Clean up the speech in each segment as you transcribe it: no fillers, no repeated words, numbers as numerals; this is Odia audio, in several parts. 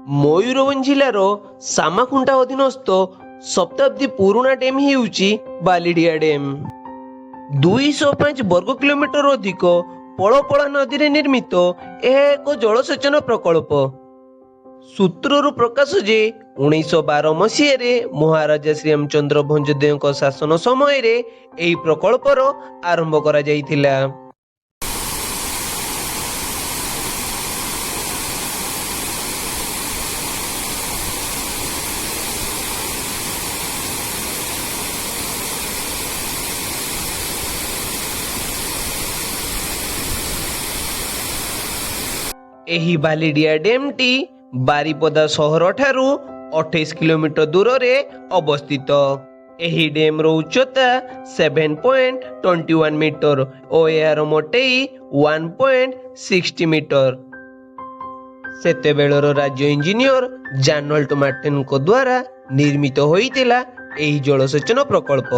ମୟୂରଭଞ୍ଜ ଜିଲ୍ଲାର ସାମାଖୁଣ୍ଟା ଅଧୀନସ୍ଥ ଶତାବ୍ଦୀ ପୁରୁଣା ଡ୍ୟାମ୍ ହେଉଛି ବାଲିଡିଆ ଡ୍ୟାମ୍। 205 ବର୍ଗ କିଲୋମିଟର ଅଧିକ ପଳପଳା ନଦୀରେ ନିର୍ମିତ ଏହା ଏକ ଜଳସେଚନ ପ୍ରକଳ୍ପ। ସୂତ୍ରରୁ ପ୍ରକାଶ ଯେ 1912 ମସିହାରେ ମହାରାଜା ଶ୍ରୀରାମଚନ୍ଦ୍ର ଭଞ୍ଜଦେଓଙ୍କ ଶାସନ ସମୟରେ ଏହି ପ୍ରକଳ୍ପର ଆରମ୍ଭ କରାଯାଇଥିଲା। ଏହି ବାଲିଡିଆ ଡ୍ୟାମ୍ଟି ବାରିପଦା ସହରଠାରୁ 28 କିଲୋମିଟର ଦୂରରେ ଅବସ୍ଥିତ। ଏହି ଡ୍ୟାମ୍ର ଉଚ୍ଚତା 7.21 ମିଟର ଓ ଏହାର ମୋଟେଇ 1.60 ମିଟର। ସେତେବେଳର ରାଜ୍ୟ ଇଞ୍ଜିନିୟର ଜାନଲ୍ଟ ମାର୍ଟିନଙ୍କ ଦ୍ୱାରା ନିର୍ମିତ ହୋଇଥିଲା ଏହି ଜଳସେଚନ ପ୍ରକଳ୍ପ।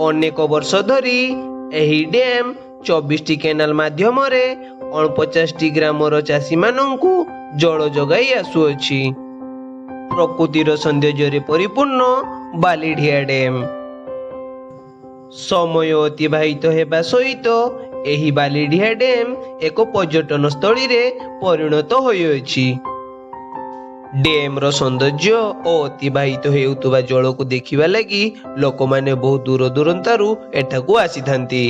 ଅନେକ ବର୍ଷ ଧରି ଏହି ଡ୍ୟାମ୍ 24ଟି କେନାଲ ମାଧ୍ୟମରେ 49ଟି ଗ୍ରାମର ଚାଷୀମାନଙ୍କୁ ଜଳ ଯୋଗାଇ ଆସୁଅଛି। ପ୍ରକୃତିର ସୌନ୍ଦର୍ଯ୍ୟରେ ପରିପୂର୍ଣ୍ଣ ବାଲିଢିଆ ଡ୍ୟାମ୍। ସମୟ ଅତିବାହିତ ହେବା ସହିତ ଏହି ବାଲିଢିଆ ଡ୍ୟାମ୍ ଏକ ପର୍ଯ୍ୟଟନ ସ୍ଥଳୀରେ ପରିଣତ ହୋଇଅଛି। ଡ୍ୟାମ୍ର ସୌନ୍ଦର୍ଯ୍ୟ ଓ ଅତିବାହିତ ହେଉଥିବା ଜଳକୁ ଦେଖିବା ଲାଗି ଲୋକମାନେ ବହୁ ଦୂର ଦୂରାନ୍ତରୁ ଏଠାକୁ ଆସିଥାନ୍ତି।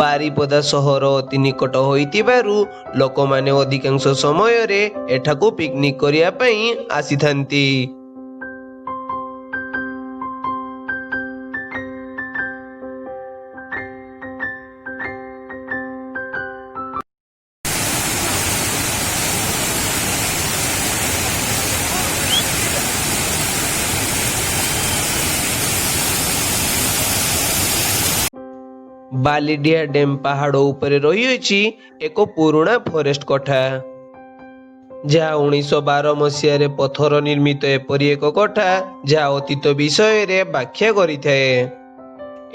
ବାରିପଦା ସହର ଅତି ନିକଟ ହୋଇଥିବାରୁ ଲୋକମାନେ ଅଧିକାଂଶ ସମୟରେ ଏଠାକୁ ପିକନିକ୍ କରିବା ପାଇଁ ଆସିଥାନ୍ତି। ବାଲିଡିଆ ଡ୍ୟାମ୍ ପାହାଡ଼ ଉପରେ ରହିଅଛି ଏକ ପୁରୁଣା ଫରେଷ୍ଟ କୋଠା, ଯାହା 1912 ମସିହାରେ ପଥର ନିର୍ମିତ ଏପରି ଏକ କୋଠା, ଯାହା ଅତୀତ ବିଷୟରେ ବ୍ୟାଖ୍ୟା କରିଥାଏ।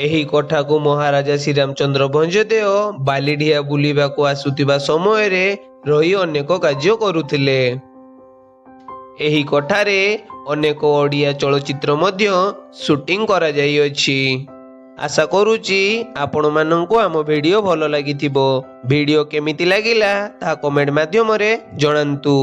ଏହି କୋଠାକୁ ମହାରାଜା ଶ୍ରୀରାମଚନ୍ଦ୍ର ଭଞ୍ଜଦେଓ ବାଲିଡିଆ ବୁଲିବାକୁ ଆସୁଥିବା ସମୟରେ ରହି ଅନେକ କାର୍ଯ୍ୟ କରୁଥିଲେ। ଏହି କୋଠାରେ ଅନେକ ଓଡ଼ିଆ ଚଳଚ୍ଚିତ୍ର ମଧ୍ୟ ସୁଟିଂ କରାଯାଇଅଛି। ଆଶା କରୁଛି ଆପଣମାନଙ୍କୁ ଆମ ଭିଡ଼ିଓ ଭଲ ଲାଗିଥିବ। ଭିଡ଼ିଓ କେମିତି ଲାଗିଲା, ତାହା କମେଣ୍ଟ ମାଧ୍ୟମରେ ଜଣାନ୍ତୁ।